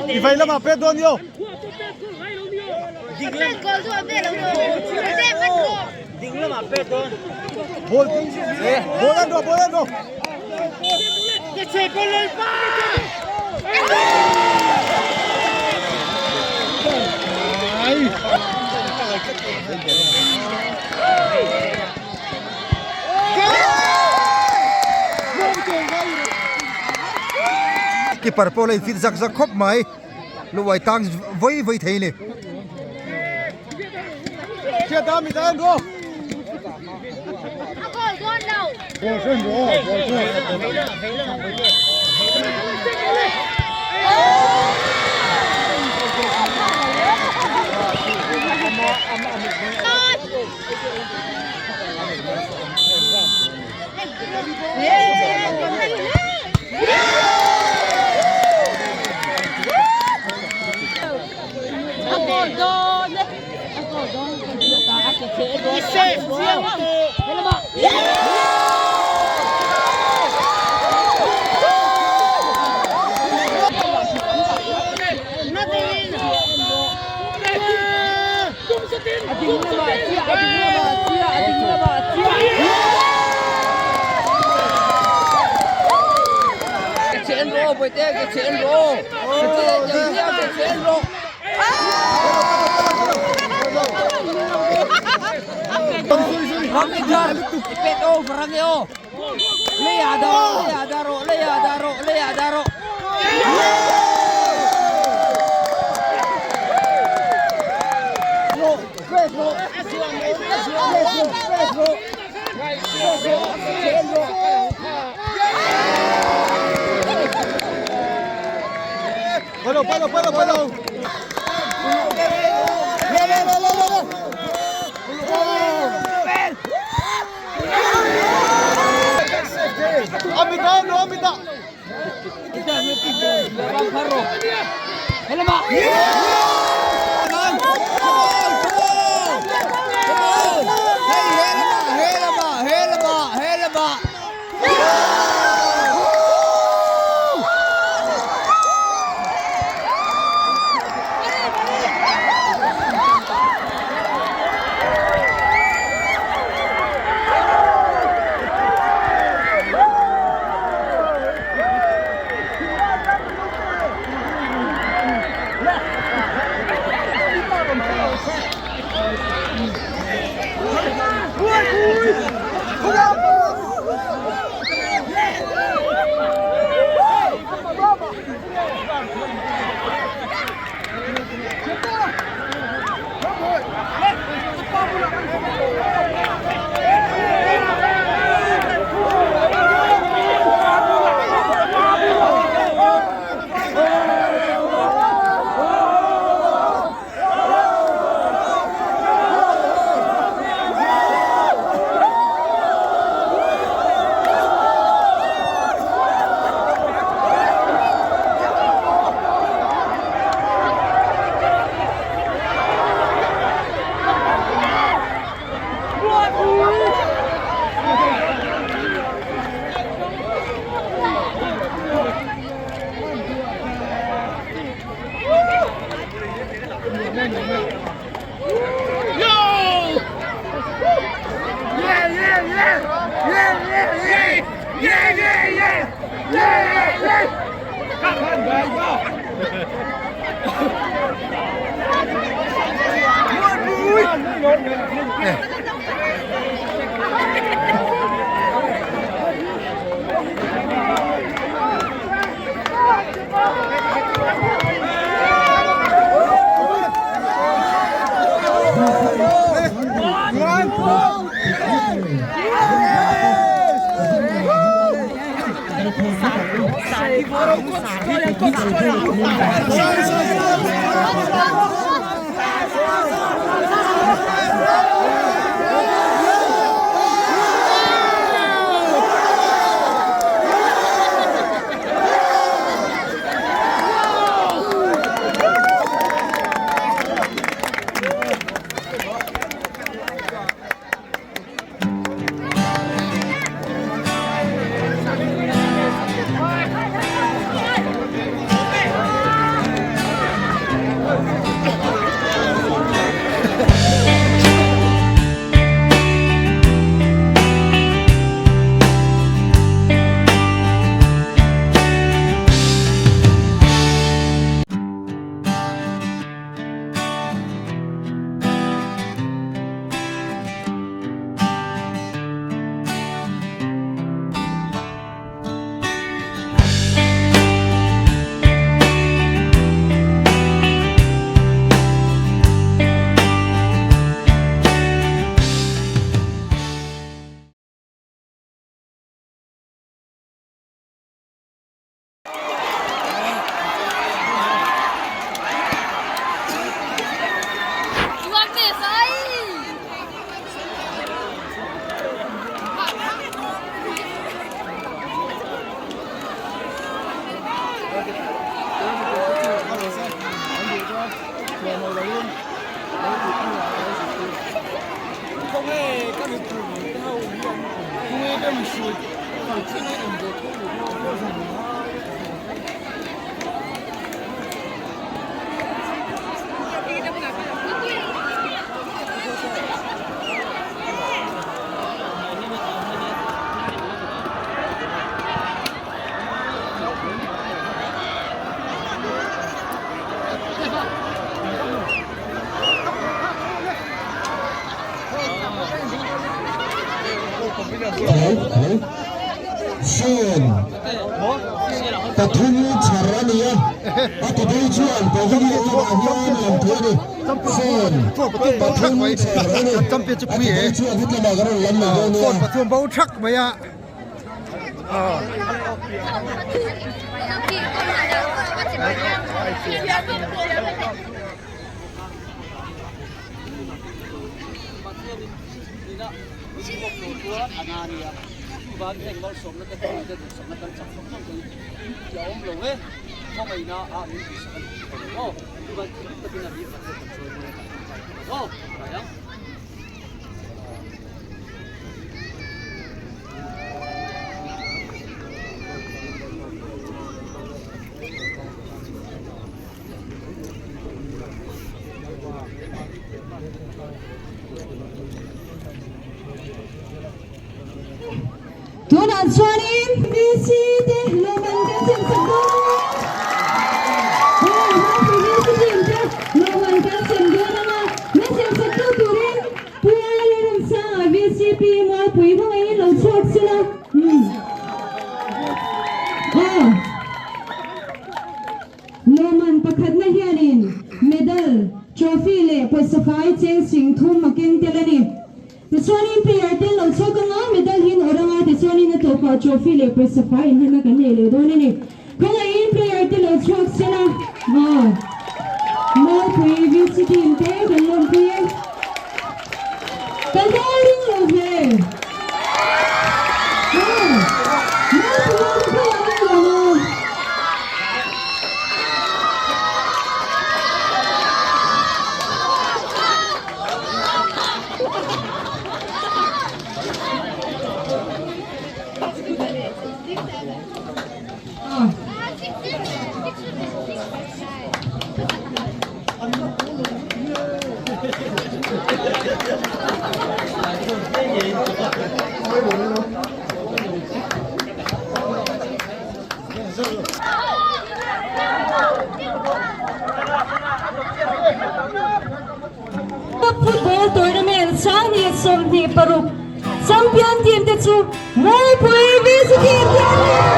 I vei lamah pet dawn nio. Ball ball an rawh ball an rawh. Keeper pawh la in fit zak zak khawp mai luai tang vawi vawi thei a ni. Palo palo palo palo. Amita no Amita. Phone pathum chhar a ni a, a ti dei chuan pavilion lamah hian lam thu a ni. Phone pathum chhar a ni, a ti dei chuan hetlamah kan rawn lam mai dawn nia. Phone pathum bo thak mai a. Tunah chuanin VC te lawmman kan sem sak dawn a. Tunah hian VC team te lawmman kan sem dawn ang a, min sem sak tu turin Pu Lalramsanga VCP Mualpui hmangaihin lo chhuak sela. Aw. Lawmman pakhatna hianin medal, trophy leh pawisa fai cheng sing thum a keng tel a ni. Tichuanin player te lo chhuak anga medal hi an awrh anga tichuanin a tawpah trophy leh pawisa fai inhlanna kan nei leh dawn a ni. Khawngaihin player te lo chhuak sela aw Mualpui VC team te kan lawmpui e. Kan dawl ring lo hle. Aw Mualpui ho te pawh an nuam a. Football tournament 2026 champion team te chu Mualpui VC team te an ni.